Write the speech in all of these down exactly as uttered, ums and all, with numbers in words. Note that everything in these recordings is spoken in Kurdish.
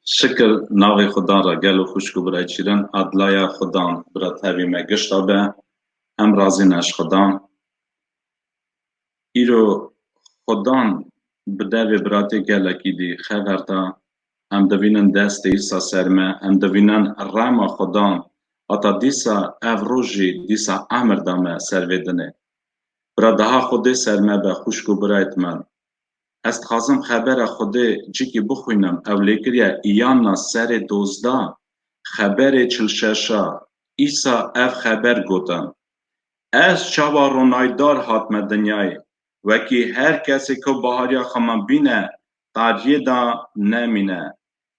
Şikir navê Xudan re gelo xwişk û birayê çîran, adlaya Xudan bira tevî me gişta be, em razî ne ji Xudan. Îro Xudan bi devê biratê gelekî dî xever da, em divînin destê Îsa ser me, em divînin rema Xudan, heta dîsa ev roj jî dîsa emir da me ser vê dinê. Bira daha Xwedê ser me be, xwişk û birayt min. Ez dixwazim xebera Xwedê cikî bixwînim, ew lê kiriye Îyanna serê dozdeh, xeberê çil şeş a, Îsa ev xeber gotin: Ez çawa ronaydar hatime dinyayê, wekî her kesê ku bahariya xwe min bîne, tariyê de nemîne.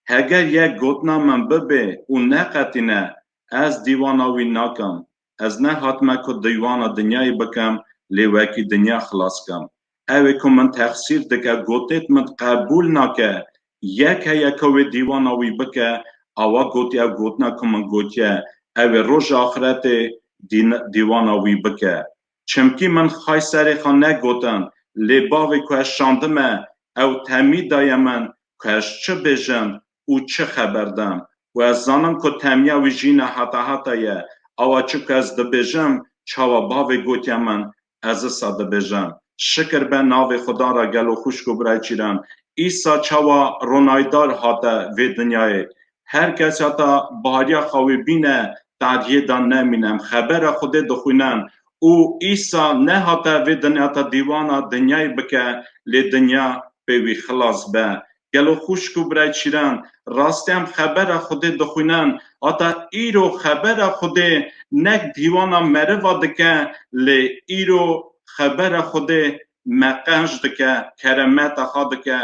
Heger yek gotina min bibê û neqetîne, ez dîwana wî nakim. Ez nehatime ku dîwana dinyayê bikim, lê wekî dinya xilas kim. Ew ê ku min texsîr dike, gotêt min qebûl nake. Yek heye ku wê dîwana wî bike, awa gotiye ew gotina ku min gotiye, ew ê roja axretê dîn-, dîwana wî bike. Çimkî min xay serê xwe negotin, lê bavê ku ez şandime, ew temî daye min ku ez çi bêjim û çi xeber dem. Û ez zanim ku temiya wî jî ne heta heta ye. Awa çi ku ez dibêjim, çawa bavê gotiye min, ez isa dibêjim. Şikir be navê Xudan re gelo xwişk û birayê çîran. Îsa çawa ronaydar hate vê dinyayê. Her kes hata bariya xwe wê bîne, tariyê de nemîne. Em xebera Xwedê dixwînin û Îsa nehate vê dinya ta dîwana dinyayê bike, lê dinya pê wî xilas be. Gelo xwişk û birayê çîran, rastî em xebera Xwedê dixwînin, hata îro xebera Xwedê nek dîwana meriva dike, lê îro xebera Xwedê me qenc dike, keremeta xwe dike.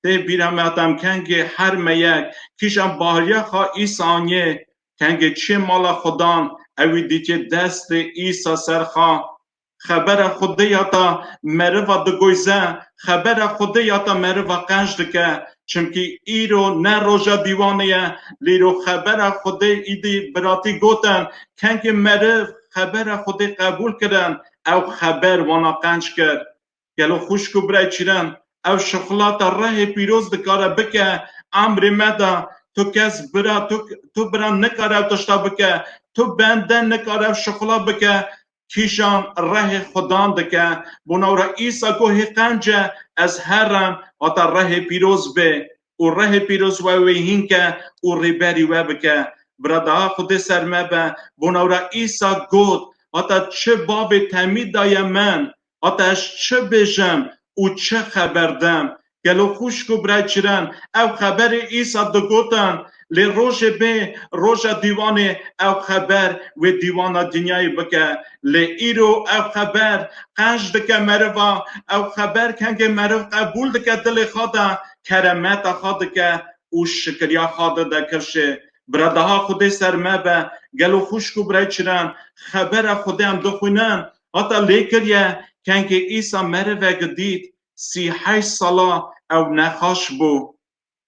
Tê bîra me heta em kengê her me yek kîjan bahariya xwe Îsa anîyê, kengê çiyê mala Xudan, ewî dîtiyê destê Îsa ser xwe. Xebera Xwedê ya ta meriva digoyze, xebera Xwedê ya ta meriva qenc dike. Çimkî îro ne roja dîwanê ye, lê îro xebera Xwedê îdî biratî gotin, kengê meriv xebera Xwedê qebûl kirin, ew xeber wana qenc kir. Gelo xwişk û birayê çîran, ew şixulata rehê pîroz dikare bike emrê me de. Tu kes bira, tu, tu bira nikare ew tişta bike, tu bende nikare ew şixula bike, kîjan rehê Xudan dike. Bona wira Îsa got hê qenc e, ez herim, hata rehê pîroz bê û rehê pîroz we wê hîn ke û rêberî we bike. Bira daha Xwedê ser me be, bona wira Îsa got, hata çi bavê temî daye min, hata ez çi bêjim û çi xeber dem. Gelo xwişk û birayê çîran, ev xeberê Îsa digotin, lê rojê bê, roja dîwanê ew xeber wê dîwana dinyayê bike. Lê îro ev xeber qenc dike meriva, ew xeber kengê meriv qebûl dike dilê xwe de, keremeta xwe dike û şikiriya xwe dide kirşê. Bira daha Xwedê ser me be, gelo xwişk û birayê çîran, xebera Xwedê em dixwînin, hata lê kiriye, kengê Îsa merivek dît, sî heşt sala ew nexaş bû.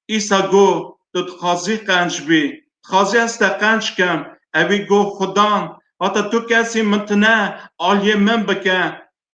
Îsa got, tu dixwazî qenc bî, dixwazî ez te qenc kim? Ewî got, Xudan, hata tu kesî min tine aliyê min bike.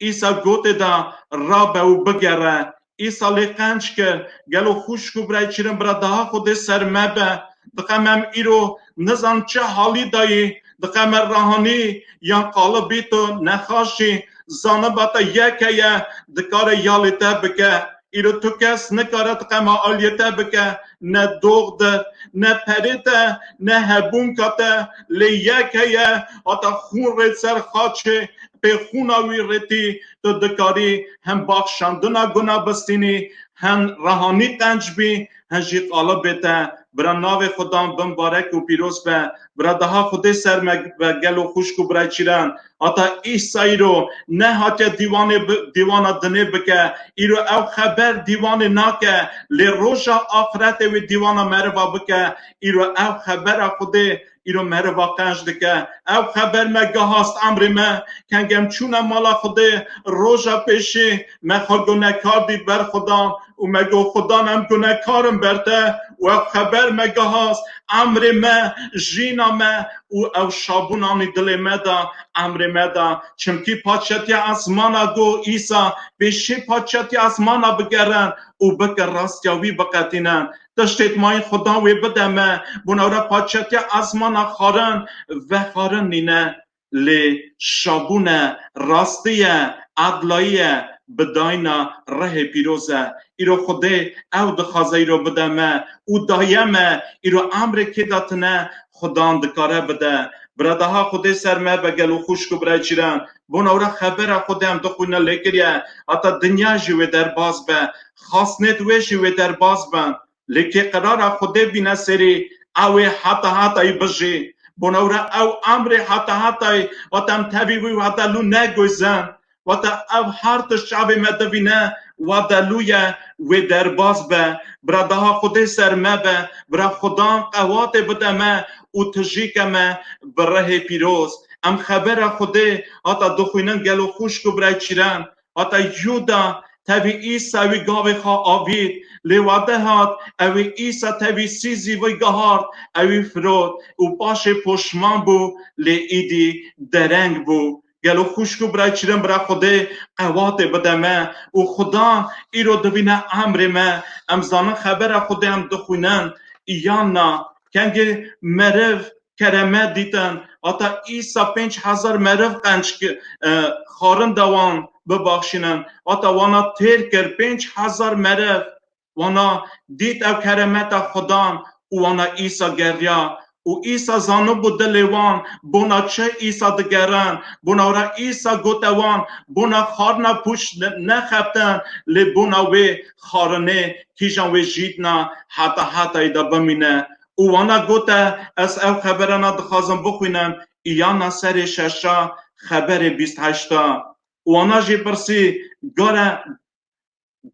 Îsa gotê de, rabe û bigere. Îsa lê qenc kir. Gelo xwişk û birayê çîran, bira daha Xwedê ser me be. Diqem em îro nizan çi halî dayî, diqem me rahanî yan qalibî tu nexaşî, zaniba te yek heye, dikare yalê te bike. Îro tu kes nikare diqema aliyê te bike, ne dox de, ne perê te, ne hebûnka te, lê yek heye, hata xûn rê ser xaçê, pê xûna wî rêtî, tu dikarî hem baxşandina guna bistînî, hem rehanî qenc bî, hem jî qalibê te. Bira navê Xudan bimbarek û pîroz be. Bira daha Xwedê ser me be, gelo xwişk û birayê çîran. Hata Îsa îro nehatiye dîwanê bi-, dîwana dinê bike. Îro ew xeber dîwanê nake, lê roja axretê wê dîwana meriva bike. Îro ew xebera Xwedê îro meriva qenc dike. Ew xeber me gehast emrê me, kengê em çûne mala Xwedê, roja pêşî me xwe gunekar dît ber Xudan û me got, Xudan, em gunekar in ber te û ev xeber me gehast. emrê me, jîna me û ew şabûnanî dilê me de, emrê me de. Çimkî paçetiya esmana got Îsa, pêşî paçetiya esmana bigerin û bike rastiya wî biqetînin. Tiştê mayîn Xudan wê bide me, bona wira paçetiya esmana xarin ve xarin nîne. Lê şabûn e, rastî ye, edlayî ye, bi dayîna rihê pîroz e. Îro Xwedê ew dixwaze îro bide me û daye me, îro emrê kê de tine Xudan dikare bide. Bira daha Xwedê ser me be gelo xwişk û birayê çîran. Bona wira xebera Xwedê em dixwîne lê kiriye. Heta dinya jî wê derbas be. Xasnêt wê jî wê derbas be. Lê kê qerara Xwedê bîne serî, ew ê heta hetayî bijî. Bona wira ew emrê heta hetayî, wate em tevî wî wate lû negozin. Wate ev her tişt çavê me divîne, wate lû ye, wê derbas be. Bira daha Xwedê ser me be. Bira Xudan qewatê bide me û tijî ke me bi rihê pîroz. Em xebera Xwedê heta dixwînin gelo xwişk û birayê çîran. Heta Yuda tevî Îsa wî gavê xwe avît, lê wade hat, ewî Îsa tevî sîzî vî gihart, ewî firot û paşê poşman bû, lê îdî dereng bû. Gelo xwişk û birayê çîran bira Xwedê qewatê bide me û Xudan îro divîne emrê me. Em zanin xebera Xwedê em dixwînin, yan na, kengê meriv kereme dîtin. Heta Îsa pênc hezar meriv qenc ki-, e, xarin de wan bibaxşînin. Heta wana têr kir, pênc hezar meriv. Wana dît ev keremeta Xudan û wana Îsa geriya. Û Îsa zanibû dilê wan, bona çi Îsa digerin, bona wira Îsa gote wan, bona xarina pûç ne-, nexebtin, lê bona wê xarinê kîjan wê jîtna heta hetayî de bimîne. Û wana gote, ez ev xeberana dixwazim bixwînim, Îyana serê şeşa, xeberê bîst heşta. Û wana jî pirsî, gare,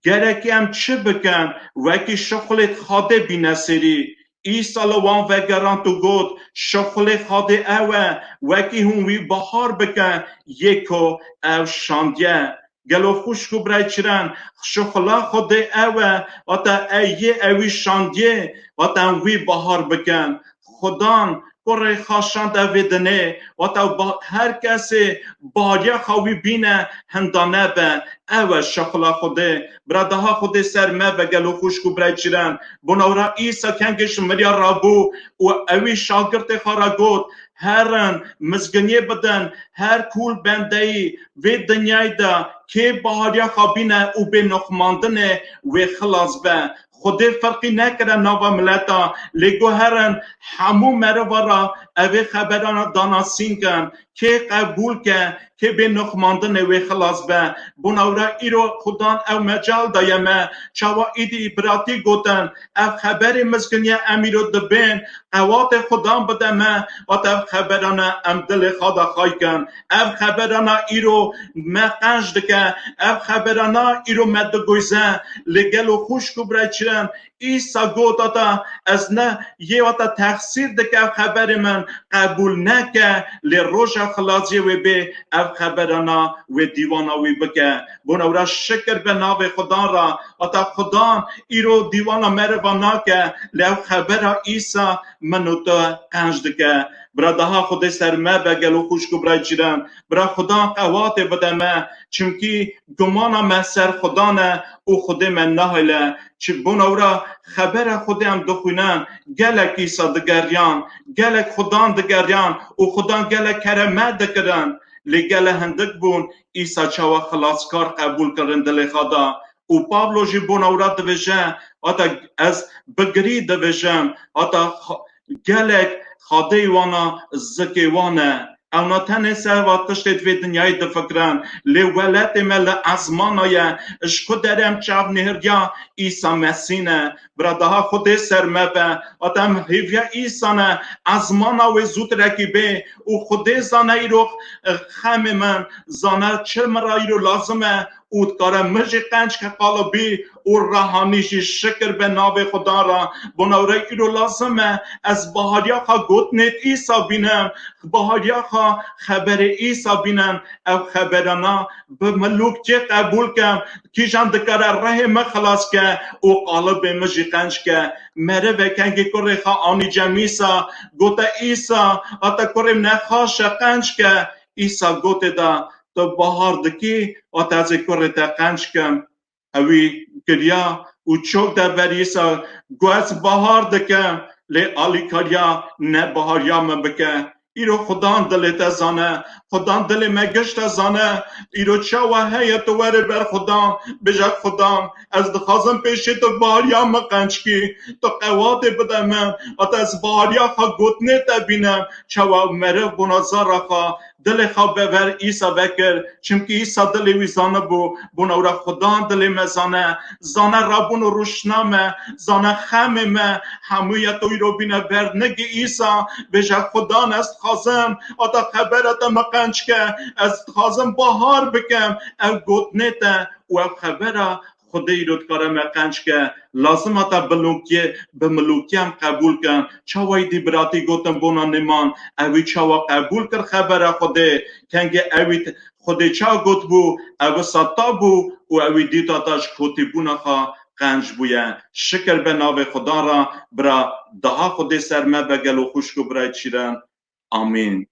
gerekî em çi bikin, wekî şixulê Xadê bîne serî? Îsa li wan vegerand û got, şixulê Xadê ew e, wekî hûn wî bahar bikin, yê ku ew şandiye. Gelo xwişk û birayê çiran, şixula Xwedê ew e, wate ey yê ewî şandiyê, wate em wî bahar bikin. Xudan kurê xwe şand ev vê dinê, wate ba-, her kesê bariya xwe wî bîne hinda nebe. Ew e şixula Xwedê. Bira daha Xwedê ser me be gelo xwişk û birayê çiran. Bona wira Îsa kengê ji miriya rabû û ewî şagirtê xwe re got, herin, mizginiyê bidin, her kûl bendeyî vê dinyayê de kê bahariya xwe bîne û bê noxmandinê wê xilas be. Xwedê ferqî nekire nava mileta, lê got herin hemû meriva re evê xeberana danasîn kin. Kê qebûl ke, kê bê noxmandinê wê xilas be. Bona wira îro Xudan ew mecal daye me. Çawa îdî biratî gotin, ev xeberê mizginiye em îro dibên, qewatê Xudan bide me, wate ev xeberane em dilê xwe de xay kin. Ev xeberana îro me qenc dike, ev xeberana îro me digoze. Lê gelo xwişk û birayê çiran, Îsa got, heta ez ne yê wata texsîr dike ev xeberê min qebûl neke, lê roja xilasiyê wê bê ev xeberana wê dîwana wî bike. Bona wira şikir be navê Xudan re, heta Xudan îro dîwana meriva nake, lê ev xebera Îsa min û te qenc dike. Bira daha Xwedê ser me be gelo xwişk û birayê çiran. Bira Xudan qewatê bide me, çimkî gumana me ser Xudan e û Xwedê me nahêle. Çi bona wira xebera Xwedê em dixwînin, gelek Îsa digeriyan, gelek Xudan digeriyan û Xudan gelek kereme dikirin. Lê gele hindik bûn Îsa çawa xilaskar qebûl kirin dilê xwe de. Û Pavlo jî bona wira dibêje, hata ez bi girî dibêjim, hata xa-, gelek xadeyî wana zikê wan e. Ewna tenê ser va tiştê di vê dinyayê difikirin. Lê welatê me li ezmana ye. Ji ku derê em çav nihiriya Îsa Mesîh ne. Bira daha Xwedê ser me be. Hata em hêviya Îsa ne. Ezmana wê zû tirekî bê. Û Xwedê zane îro, e, xemê min. Zane çi min re îro lazim e. û dikare min jî qenc ke qalibî û rehanî jî. Şikir be navê Xudan re. Bona were îro lazim e ez bahariya xwe gotinê Îsa bînim. Bahariya xwe xeberê Îsa bînim. Ev xeberana bi milûkçê qebûl kem. Kîjan dikare rehê min xilas ke û qalibê min jî qenc ke. Merive kengê kurê xwe anî cem Îsa, gote, Îsa, ata kurê min nexaş e, qenc ke. Îsa gotê de, tu bahar dikî, ata ez ê kurê te qenc kim. Ewî giriya û çok de ber Îsa got, ez bahar dikim, lê alîkariya ne bahariya min bike. Îro Xudan dilê te zane, Xudan dilê me giş te zane. Îro çawa heye tu were ber Xudan, bêje, Xudan, ez dixwazim pêşê tu bahariya min qenc kî, tu qewatê bide min, ata ez bahariya xwe gotinê te bînim. Çawa meriv bona zara xwe, dilê xwe be ber Îsa vekir, çimkî Îsa dilê wî zanibû, bona were Xudan dilê me zane, zane rabûn û rûşna me, zane xemê me, hemû ya tu îro bîne ber nigî Îsa, bêje, Xudan, ez dixwazim, ata xebera te me qenc ke, ez dixwazim bahar bikim, ev gotinê te û ev xebera Xwedê îro dikare me qenc ke. Lazim ata bilûkiyê, bi milûkiyê em qebûl kin. Çawa êdî biratî gotin bona Nêman, ewî çawa qebûl kir xebera Xwedê, kengê ewî t-, Xwedê ça gotibû, ew wisa ta bû û ewî dîta ta ji kotîbûna xwe qenc bûye. Şikir be navê Xudan re, bira, daha Xwedê ser me be gelo xwişk û birayê çîren. Amîn.